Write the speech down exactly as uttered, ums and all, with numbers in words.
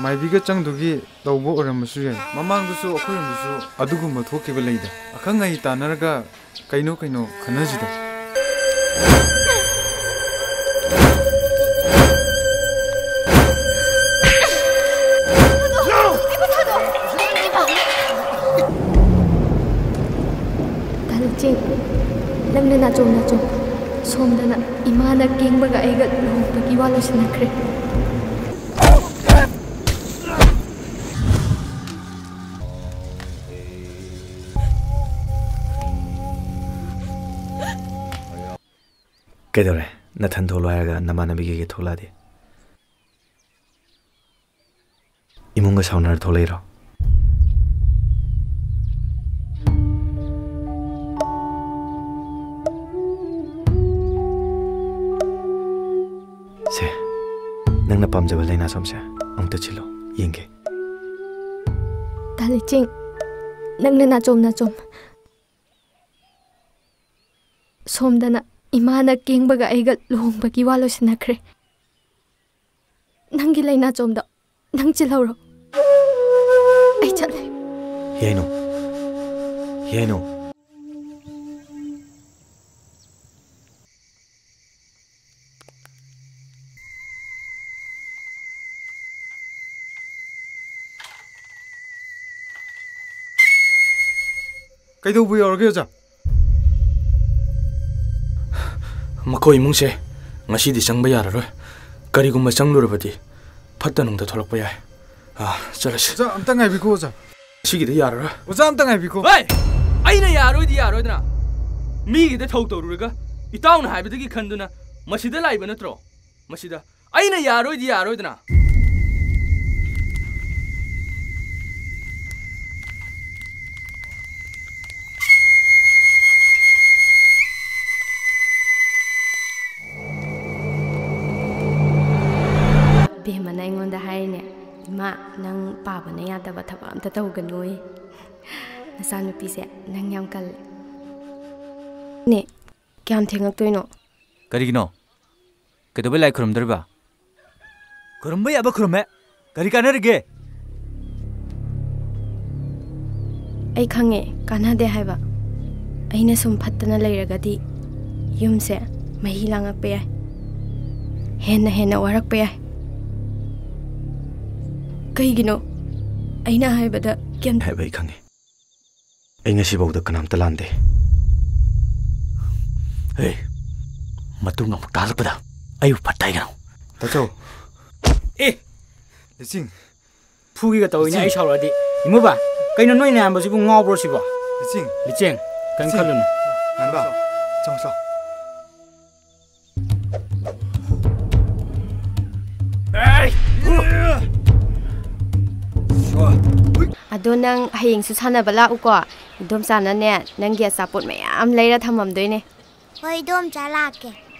ꯃꯥꯏꯕꯤꯒ ꯆꯪꯗꯨꯒꯤ ꯇꯧꯕ ꯑꯣꯏꯔꯝꯕꯁꯨ ꯌꯥꯏ꯫ ꯃꯃꯥꯡꯗꯁꯨ ꯑꯩꯈꯣꯏꯔꯣꯝꯗꯁꯨ ꯑꯗꯨꯒꯨꯝꯕ ꯊꯣꯛꯈꯤꯕ ꯂꯩꯗ꯫ ꯑꯈꯪ ꯑꯍꯩ ꯇꯥꯟꯅꯔꯒ ꯀꯩꯅꯣ ꯀꯩꯅꯣ ꯈꯟꯅꯁꯤꯗ꯫ ꯇꯥ ꯂꯩꯆꯦꯡ, ꯅꯪꯅ ꯅꯥꯆꯣꯝ ꯅꯥꯆꯣꯝ, ꯁꯣꯝꯗꯅ ꯏꯃꯥꯅ ꯀꯦꯡꯕꯒ ꯑꯩꯒ ꯂꯨꯍꯣꯡꯕꯒꯤ ꯋꯥ ꯂꯣꯏꯁꯤꯟꯅꯈ꯭ꯔꯦ꯫ ꯀꯩꯗꯧꯔꯦ? ꯅꯊꯟ ꯊꯣꯛꯂꯣ ꯍꯥꯏꯔꯒ ꯅꯃꯥꯟꯅꯕꯤ ꯀꯩꯀꯩ ꯊꯣꯛꯂꯛꯑꯗꯤ? ꯏꯃꯨꯡꯒ ꯁꯥꯎꯅꯔ ꯊꯣꯛꯂꯛꯏꯔꯣ? ꯁꯦ, ꯅꯪꯅ ꯄꯥꯝꯖꯕ ꯂꯩꯅꯥꯆꯣꯝꯁꯦ ꯑꯃꯨꯛꯇ ꯆꯤꯜꯂꯣ, ꯌꯦꯡꯒꯦ꯫ ꯇꯥ ꯂꯩꯆꯦꯡ, ꯅꯪꯅ ꯅꯥꯆꯣꯝ ꯅꯥꯆꯣꯝ, ꯁꯣꯝꯗꯅ ꯏꯃꯥꯅ ꯀꯦꯡꯕꯒ ꯑꯩꯒ ꯂꯨꯍꯣꯡꯕꯒꯤ ꯋꯥ ꯂꯣꯏꯁꯤꯟꯅꯈ꯭ꯔꯦ꯫ ꯅꯪꯒꯤ ꯂꯩꯅꯥꯆꯣꯝꯗꯣ ꯅꯪ ꯆꯤꯜꯍꯧꯔꯣ꯫ ꯑꯩ ꯆꯠꯂꯦ꯫ ꯌꯥꯏꯅꯣ, ꯌꯥꯏꯅꯣ꯫ ꯀꯩꯗꯧꯕ ꯌꯥꯎꯔꯒꯦ, ꯑꯣꯖꯥ? ꯃꯈꯣꯏ ꯏꯃꯨꯡꯁꯦ ꯉꯁꯤꯗꯤ ꯆꯪꯕ ꯌꯥꯔꯔꯣꯏ꯫ ꯀꯔꯤꯒꯨꯝꯕ ꯆꯪꯂꯨꯔꯕꯗꯤ ꯐꯠꯇ ꯅꯨꯡꯗ ꯊꯣꯛꯂꯛꯄ ꯌꯥꯏ꯫ ꯑꯥ, ꯆꯠꯂꯁꯤ꯫ ꯑꯣꯖꯥ, ꯑꯝꯇ ꯉꯥꯏꯕꯤꯈꯣ, ꯑꯣꯖꯥ꯫ ꯁꯤꯒꯤꯗꯤ ꯌꯥꯔꯔꯣꯏ꯫ ꯑꯣꯖꯥ, ꯑꯝꯇ ꯉꯥꯏꯕꯤꯈꯣ꯫ ꯍꯣꯏ! ꯑꯩꯅ ꯌꯥꯔꯣꯏꯗꯤ ꯌꯥꯔꯣꯏꯗꯅ꯫ ꯃꯤꯒꯤꯗ ꯊꯧ ꯇꯧꯔꯨꯔꯒ ꯏꯇꯥꯎꯅ ꯍꯥꯏꯕꯗꯒꯤ ꯈꯟꯗꯨꯅ ꯃꯁꯤꯗ ꯂꯥꯛꯏꯕ ꯅꯠꯇ꯭ꯔꯣ? ꯃꯁꯤꯗ ꯑꯩꯅ ꯌꯥꯔꯣꯏꯗꯤ ꯌꯥꯔꯣꯏꯗꯅ꯫ ꯕꯦꯝꯃꯅ ꯑꯩꯉꯣꯟꯗ ꯍꯥꯏꯔꯤꯅꯦ, "ꯏꯃꯥ, ꯅꯪ ꯄꯥꯕꯅ ꯌꯥꯗꯕ ꯊꯕꯛ ꯑꯝꯇ ꯇꯧꯒꯅꯨꯌꯦ꯫ ꯅꯆꯥꯅꯨꯄꯤꯁꯦ ꯅꯪ ꯌꯥꯝ ꯀꯜꯂꯦ꯫" ꯅꯦ, ꯀꯌꯥꯝ ꯊꯦꯡꯉꯛꯇꯣꯏꯅꯣ? ꯀꯔꯤꯒꯤꯅꯣ? ꯀꯩꯗꯧꯕꯩ ꯂꯥꯏ ꯈꯨꯔꯨꯝꯗꯣꯔꯤꯕ? ꯈꯨꯔꯨꯝꯕ ꯌꯥꯕ ꯈꯨꯔꯨꯝꯃꯦ, ꯀꯔꯤ ꯀꯥꯟꯅꯔꯤꯒꯦ? ꯑꯩ ꯈꯪꯉꯦ, ꯀꯥꯟꯅꯗꯦ ꯍꯥꯏꯕ꯫ ꯑꯩꯅ ꯁꯨꯝ ꯐꯠꯇꯅ ꯂꯩꯔꯒꯗꯤ ꯌꯨꯝꯁꯦ ꯃꯍꯤ ꯂꯥꯡꯉꯛꯄ ꯌꯥꯏ, ꯍꯦꯟꯅ ꯍꯦꯟꯅ ꯋꯥꯔꯛꯄ ꯌꯥꯏ꯫ ꯀꯩꯒꯤꯅꯣ ꯑꯩꯅ ꯍꯥꯏꯕꯗ ꯀꯩꯝ ꯍꯥꯏꯕ ꯑꯩ ꯈꯪꯉꯦ꯫ ꯑꯩ ꯉꯁꯤꯐꯥꯎꯗ ꯀꯅꯥꯝꯇ ꯂꯥꯟꯗꯦ꯫ ꯍꯦ, ꯃꯇꯨꯡ ꯑꯃꯨꯛ ꯇꯥꯍꯜꯂꯛꯄꯗ ꯑꯩꯕꯨ ꯐꯠꯇ ꯍꯥꯏꯒꯅꯨ꯫ ꯇꯥꯆꯧ꯫ ꯑꯦ! ꯂꯤꯆꯤꯡ꯫ ꯐꯨꯒꯤꯒ ꯇꯧꯏꯅꯦ, ꯂꯤꯆꯤꯡ꯫ ꯑꯩ ꯁꯥꯎꯔꯛꯑꯗꯤ꯫ ꯏꯃꯨꯕ, ꯀꯩꯅꯣ ꯅꯣꯏ ꯅꯌꯥꯝꯕꯁꯤꯕꯨ ꯉꯥꯎꯕ꯭ꯔꯣ ꯁꯤꯕꯣ? ꯂꯤꯆꯤꯡ꯫ ꯂꯤꯆꯦꯡ, ꯀꯩꯝ ꯂꯤꯆꯤꯡ꯫ ꯈꯜꯂꯨꯅꯨ꯫ ꯉꯥꯟꯕ, ꯆꯪꯉꯣ, ꯆꯪꯉꯣ꯫ ꯑꯗꯣ ꯅꯪ ꯍꯌꯦꯡꯁꯨ ꯁꯥꯟꯅꯕ ꯂꯥꯛꯎꯀꯣ꯫ ꯏꯗꯣꯝꯆꯥꯅꯅꯦ, ꯅꯪꯒꯤ ꯑꯆꯥꯄꯣꯠ ꯃꯌꯥꯝ ꯂꯩꯔ ꯊꯝꯃꯝꯗꯣꯏꯅꯦ꯫ ꯍꯣꯏ, ꯏꯗꯣꯝꯆꯥ, ꯂꯥꯛꯀꯦ꯫